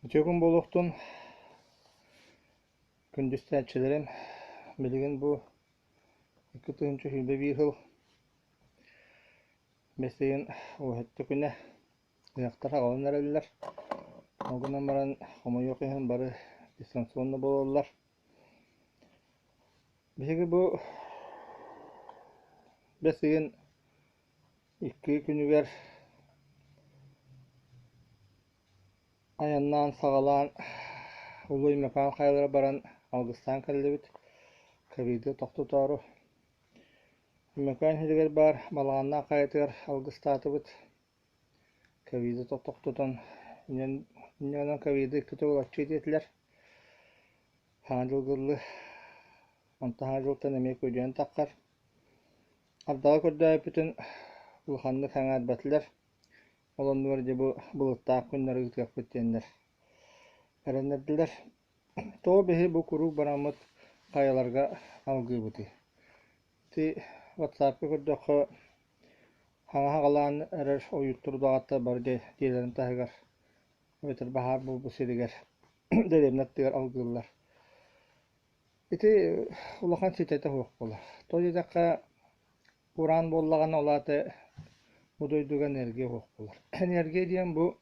Үтүө күн буолуохтун, күндү истээччилэрим! Билигин бу 2021 сыл бэс ыйын уһатты күнэ ыһыахтар аҕалан эрэллэр. Ол гынан баран, хомойуох иһин, бары дистанционно буолаллар. Биһиги бу бэс ыйын икки күнүгэр Айаннаан саҕалаан Улуу Өймөкөөн хайалара баран алгыстаан кэллибит, ковиды тохтотоору. Өймөкөөн иһигэр баар Балаҕаннаах хайатыгар алгыстаатыбыт, ковиды тохтотон, инньэ гынан ковиды икки төгүл аччыы диэтилэр. Саҥа дьылга дылы, онтон саҥа дьылтан эмиэ күөдьүйэн таххар. Ардаҕы көрдөөбүппүтүн улаханнык сэҥээрбэтилэр. Ол оннугар дьэ бу былыттаах күннэр ыытыахпыт диэннэр эрэннэрдилэр. Тоҕо биһи бу куруук бараммыт хайаларга алгыыбытый? Ити WhatsApp-ка көрдөххө, хаҥа хаҕалаан эрэр ойууттар удаҕаттар бары дьиэлэрин таһыгар эбэтэр баһаар буолбут сиригэр дэриэбинэ аттыгар алгыыллар. Ити улахан ситэтэ суох буолар. Тоҕо диэтэххэ, Кураан буоллаҕына, ол аата бу дойдуга энергия суох буолар. Энергия диэн бу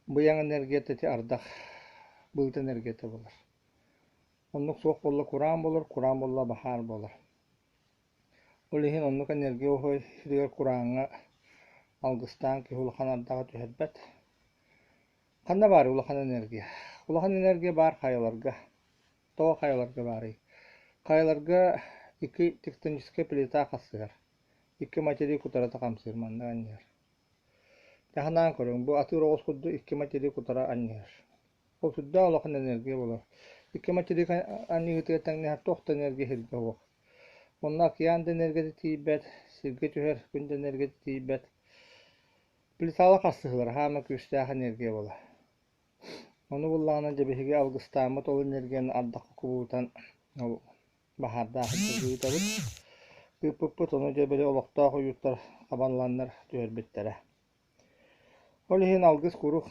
быйаҥ энергията ити ардах былыт энергията буолар. Оннук суох буолла кураан буолар, кураан буолла баһаар буолар. Ол иһин оннук энергия уһуй сиригэр курааҥҥа алгыстаан киһи улахан ардаҕы түһэрбэт. Ханна баарый улахан энергия? Улахан энергия баар хайаларга. Тоҕо хайаларга баарый? Хайаларга икки тектоническай плита хасыһар. Икки материк утарыта хамсыыр манна анньыһар. Таһынаан көрүҥ, бу атыыр оҕус курдук икки материк утара анньыһар. Ол сүрдээх улахан энергия буолар. Икки материк анньыһыытыгар тэҥнэһэр туох да энергия сиргэ суох. Онно океан да энергията тиийбэт, сиргэ түһэр күн да энергията тиийбэт. Плиталар хасыһыылара хаама күүстээх энергия буолар. Ону буллаҕына дьэ биһиги алгыстааммыт ол энергияны ардахха кубулутан ол баһаардаах ыытабыт. Ыыппыппыт ону дьэ били олохтоох ойууттар хабалланнар түһэрбиттэрэ. Ол иһин алгыс куруук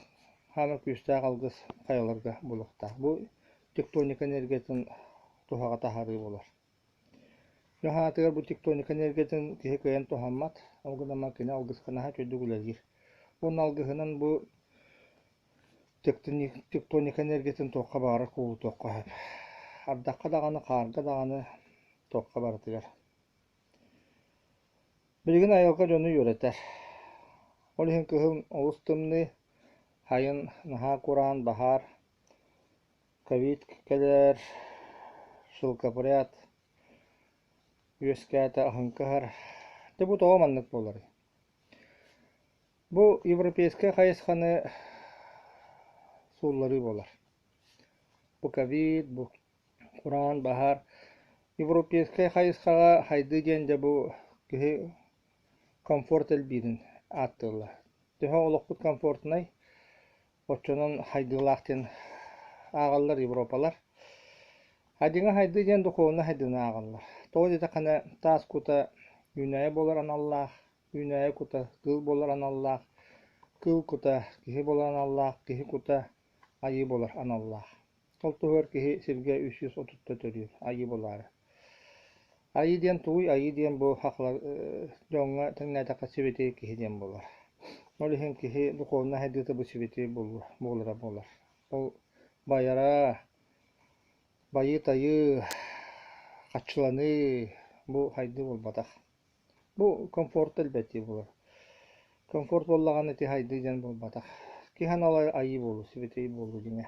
хаама күүстээх алгыс хайаларга буолуохтаах. Бу тектоника энергиятын туһаҕа таһаарыы буолар. Дьон бу тектоника энергиятын киһи кыайан туһаммат, ол гынан баран кини алгыска наһаа үчүгэйдик үлэлиир. Уонна алгыһынан бу тектоника энергиятын туохха баҕарар кубулутуохха сөп. Ардахха даҕаны, хаарга даҕаны, туохха барытыгар. Билигин айылҕа дьону үөрэтэр. Ол иһин кыһын олус тымныы, сайын наһаа кураан, баһаар, Ковид кэлэр, шелкопряд үөскээтэ, аһыҥка ыһар. Дьэ бу тоҕо маннык буоларый? Бу европейскай хайысханы суулларыы буолар. Бу ковид, бу кураан, баһаар. Европейскай хайысхаҕа хайдыы диэн дьэ бу киһи комфорт элбиирин ааттыыллар. Төһө олохпут комфортнай, Оччонон хайдыылаах диэн ааҕаллар европалар. Хайдыҥа хайдыы диэн духовнай хайдыыны ааҕаллар. Тоҕо диэтэххинэ, таас кута үүнээйи буолар аналлаах, үүнээйи кута кыыл буолар аналлаах, кыыл кута киһи буолар аналлаах, киһи кута айыы буолар аналлаах. Ол туһугар киһи сиргэ 330 төрүүр, айыы буолаары. Айыы диэн тугуй? Айыы диэн бу хахалар дьоҥҥо тэҥнээтэххэ сибэтиэй киһи диэн буолар. Ол иһин киһи духовнай сайдыыта бу сибэтиэй буолара буолар. Ол байара, байыы-тайыы, хаччыланыы бу сайдыы буолбатах. Бу комфорт элбэтии буолар. Комфорт буоллаҕына ити сайдыы диэн буолбатах. Киһи анала айыы буолуу, сибэтиэй буолуу дьиҥэ.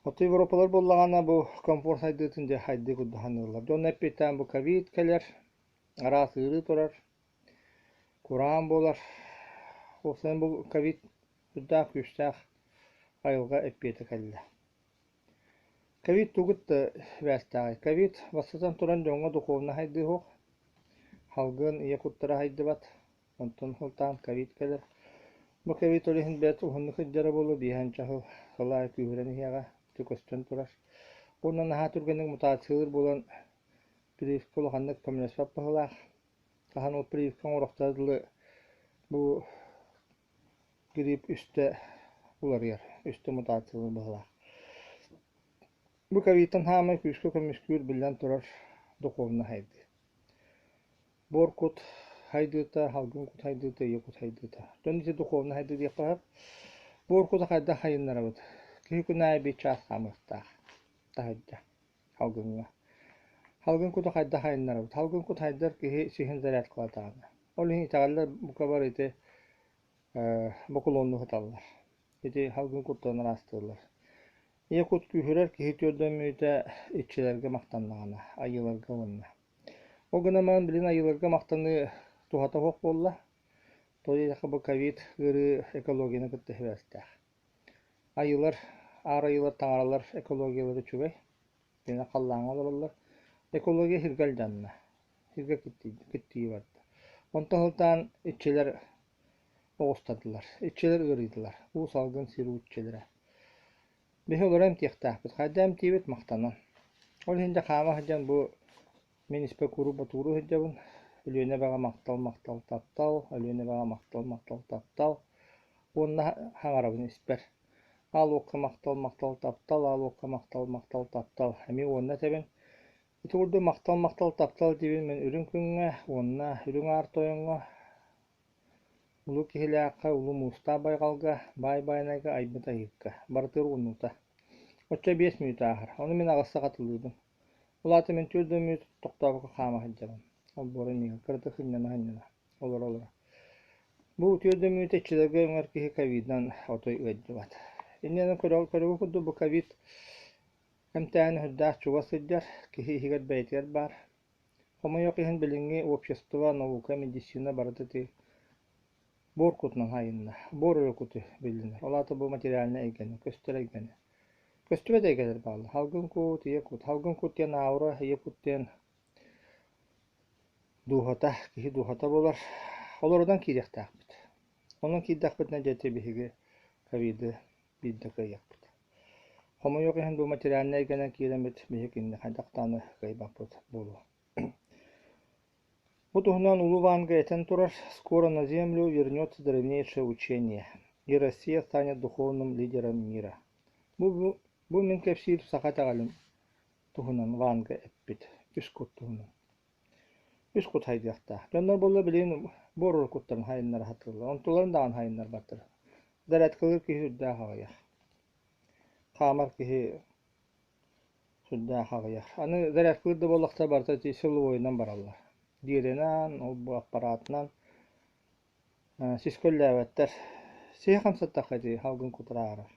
Оттон Европалар буоллаҕына бу комфорт сайдыытын дьэ хайдыы курдук саныыллар. Дьон эппиэттээн бу ковид кэлэр, араас ыарыы турар, кураан буолар. Уопсайынан бу ковид сүрдээх күүстээх айылҕа эппиэтэ кэллэ. Ковид тугут да сибээстээҕий? Ковид бастатан туран дьоҥҥо духовно сайдыы суох, салгын ийэ куттара сайдыбат, Онтон сылтаан ковид кэлэр. Бу ковид ол иһин бэрт уһуннук сылдьара буолуо, биэһэнчэ сыл сыл аайы күүһүрэн иһиэҕэ, ити көстөн турар. Уонна наһаа түргэнник мутациялыыр буолан, прививка улаханнык көмөлөспөт быһыылаах. Хаһан ол прививка оҥоруохтара дылы бу грипп үстэ уларыйар, үстэ мутациялыыр быһыылаах. Бу ковидтан хаамай күүскэ көмүскүүр биллэн турар духовнай сайдыы. Буор кут хайдыыта, салгын кут хайдыыта, ийэ кут хайдыыта. Дьон ити духовнай хайдыы диэххэ сөп. Буор куту хайдах хайыннарабыт? Киһи күн аайы биир чаас хаамыахтаах. Таһырдьа, салгыҥҥа. Салгын куту хайдах хайыннарабыт? Салгын кут хайдар киһи сиһин зарядкалатаҕына. Ол иһин итэҕэллэр бука бары ити бокулуонну сыталлар. Ити салгын куттан ыраастыыллар. Ийэ кут күүһүрэр киһи түөрдэммитэ иччилэргэ махтаннаҕына, айыыларга уонна. Ол гынан баран билигин айыыларга махтаныы туһата суох буолла. Тоҕо диэтэххэ бу ковид ыарыы экологияны кытта сибээстээх. Айыылар, аар айыылар, таҥаралар экологиялара үчүгэй. Кинилэр халлааҥҥа олороллор. Экология сиргэ алдьанна. Сиргэ киттии барда. Онтон сылтаан иччилэр оҕустардылар. Иччилэр ыарыйдылар. Уу салгын сир уу иччилэрэ. Биһи олору эмтиэхтээхпит. Хайдах эмтиибит? Махтанан. Ол иһин дьэ хаама сылдьан бу мин испэ куруук ботугуруу сылдьабын. Өлүөнэ эбэҕэ махтал, махтал, таптал, Өлүөнэ эбэҕэ махтал, махтал, таптал. Уонна хаҥарабын испэр. Аал уокка махтал, махтал, таптал, аал уокка махтал, махтал, таптал. Эмиэ уонна этэбин. Ити курдук махтал, махтал, таптал диибин мин үрүҥ күҥҥэ уонна үрүҥ аар тойоҥҥо Улуу Киһилээххэ, Улуу Муустаах байҕалга, Баай Байанайга айбыт айыыкка, барытыгар ууннута. Оччо 5 мүнүүтэ ааһар, ону мин аҕыста хатылыыбын. Ол аата мин 4 да мүнүүт тохтообокко хаама сылдьабын. Олбуору иннигэр кыратык сынньана-сынньана, олоро-олоро. Бу 4 да мүнүүтэ иччилэргэ үҥэр киһи ковидынан отой ыалдьыбат. Иннинэ көрөгө курдук бу ковид эмтээһин сүрдээх чугас сылдьар, киһи иһигэр бэйэтигэр баар. Хомойуох иһин билиҥҥи общество, наука, медицина барыта ити буор кутунан айынна. Буор эрэ куту биллинэр. Ол аата бу материальнай эйгэни, көстөр эйгэни. Көстүбэт эйгэлэр бааллар. Салгын кут, ийэ кут. Салгын кут диэн аура, ийэ кут диэн дууһата, киһи дууһата буолар. Олорунан киириэхтээхпит. Онон киирдэхпитинэ дьэ ити биһиги ковиды биирдэ кыайыахпыт. Хомойуох иһин бу материальнай эйгэнэн киирэммит биһи кинини хайдах даҕаны кыайбаппыт буолуо. Бу туһунан Улуу Ванга этэн турар «Скоро на землю вернется древнейшее учение, и Россия станет духовным лидером мира». Бу, бу, бу мин кэпсиир саха итэҕэлин туһунан Ванга эппит, үс кут туһунан. Үс кут хайдыахтаах. Дьоннор буолла билигин буор куттарын хайыннара сатыыллар. Онтуларын даҕаны хайыннарбаттар. Зарядкалыыр киһи сүрдээх аҕыйах. Хаамар киһи сүрдээх аҕыйах. Аны зарядкалыыр да буоллахтара барыта ити силовойунан бараллар. Диэринэн, ол-бу аппаратынан сис көллөөбөттөр. Сиһи хамсаттахха ити салгын кутураарар.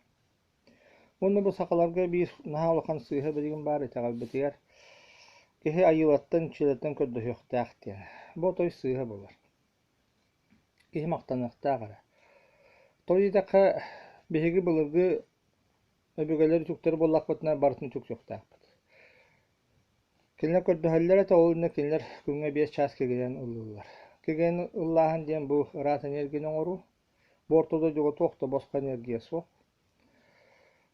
Уонна бу сахаларга биир наһаа улахан сыыһа билигин баар итэҕэлбитигэр киһи айыылартан, иччилэртэн көрдөһүөхтээх диэн. Бу отой сыыһа буолар. Киһи махтаныахтаах эрэ. Тоҕо диэтэххэ, биһиги былыргы өбүгэлэр үтүктэр буоллахпытына барытын үтүктүөхтээхпит. Кинилэр көрдөһөллөр этэ, ол иннинэ кинилэр күҥҥэ 5 чаас кигинэн ыллыыллар. Кигинэн ыллааһын диэн бу ыраас энергияны оҥоруу. Бу орто дойдуга туох да босхо энергия суох.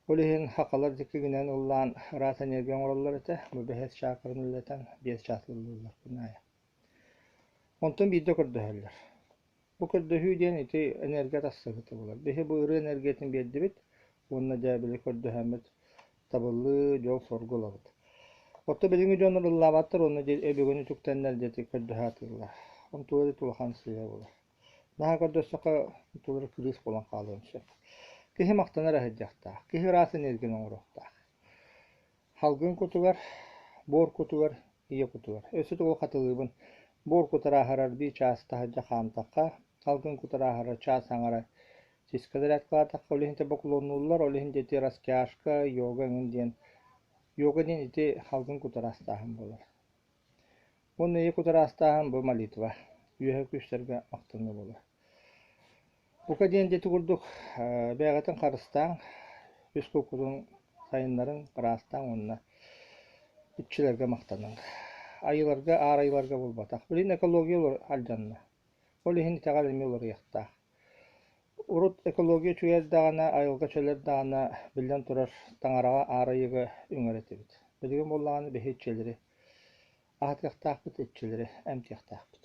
Ол иһин сахалар дьэ кигинэн ыллаан ыраас энергия оҥороллор этэ. Бу бэһис чаакырын үлэлэтэн 5 чаас ыллыыллар күн аайы. Онтон биирдэ көрдөһөллөр. Бу көрдөһүү диэн ити энергия тахсыыта буолар. Биһи бу ырыа энергиятын биэрдибит уонна дьэ били көрдөһөммүт табыллыы, дьол-соргу ылабыт. Оттон билиҥҥи дьон ыллаабаттар уонна дьэ өбүгэни үтүктэннэр дьэ ити көрдөһө сатыыллар. Онтулара ити улахан сыыһа буолар. Наһаа көрдөстөххө онтулара кырыыс буолан хаалыан сөп. Киһи махтанар аһыйдьахтаах. Киһи ыраас энергияны оҥоруохтаах. Салгын кутугар, буор кутугар, ийэ кутугар. Өссө тугу хатылыыбын, буор кутар ааһарар биир чаас таһырдьа хаамтахха, салгын кутар ааһарар чаас аҥара сискэ зарядкалаатахха, ол иһин бокулуоннууллар, ол иһин ити растяжка, йога эҥин диэн йога диэн ити салгын кутар астааһын буолар. Уонна ийэ кутар астааһын бу молитва, үөһэ күүстэргэ махтаныы буолар. Бука диэн дьэ ити курдук бэйэҕитин харыстааҥ, үс куккутун сайыннарыҥ, ыраастааҥ уонна иччилэргэ махтаныҥ. Айыыларга, аар айыыларга буолбатах. Билигин экология алдьанна. Ол иһин итэҕэл эмиэ уларыйыахтаах. Урут экология үчүгэй эрдэҕинэ, айылҕа чөл эрдэҕинэ, биллэн турар, таҥараҕа аар айыыга үҥэр этибит. Билигин буоллаҕына биһи иччилэри аһатыахтаахпыт, иччилэри эмтиэхтээхпит.